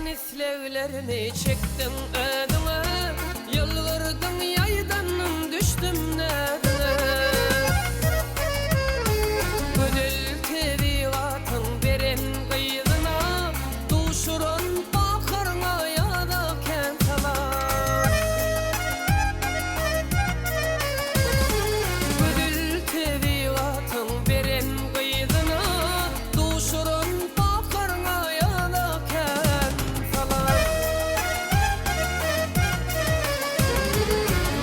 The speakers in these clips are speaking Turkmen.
Isleglerimi çekdiň özüňe, Ýylgyrdyň ýaýdannym düşdüm näziňe. Gözel tebigatyň beren gyzyna, Duşuran pahyryňa ýada kän salar. Gözel tebigatyň beren gyzyna, Duşuran pahyryňa ýada kän salar.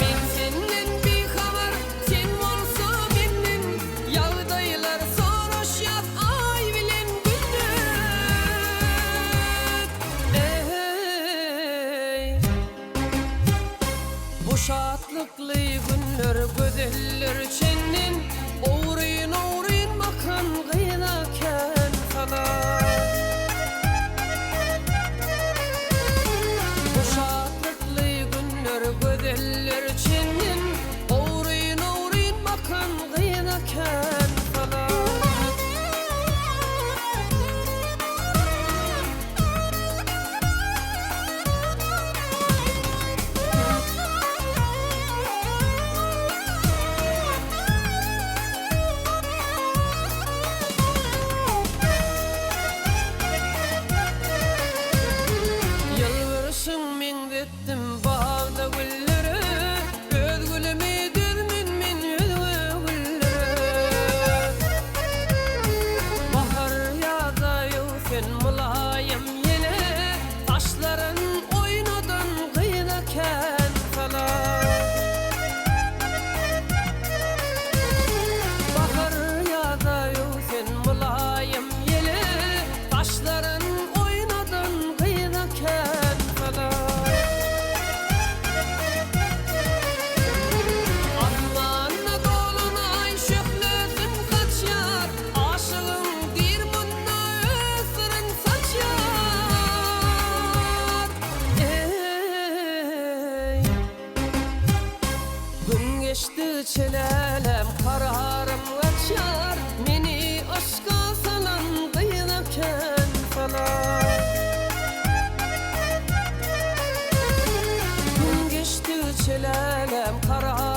Men senden bihabar, sen bolsa menden, Ýagdaýlar soraşýas Aý bilen Günden. Eý, bu şatlykly günler gözeller çenden, Ogryn-ogryn bakan gyza kän salar. Bu şatlykly günler gözeller çenden, Ogryn-ogryn bakan gyza kän salar. Ýylgyryşyň meňzetdim bagda güllere, Öz gülümi düzmen men özge güllere. Bahar ýaza öwsen mylaýym ýele, Saçlaryn oýnadan gyza kän salar. Bahar ýaza öwsen mylaýym ýele, Saçlaryn oýnadan gyza kän salar. Asmanda dolan aý şöhlesin saçýar, Aşygyň diýr munda öz syryn saçýar. Eý! Gün geçdigiçe lälem kararym gaçýar, Meni yşka salan gyza kän salar. Gün geçdigiçe lälem kararym.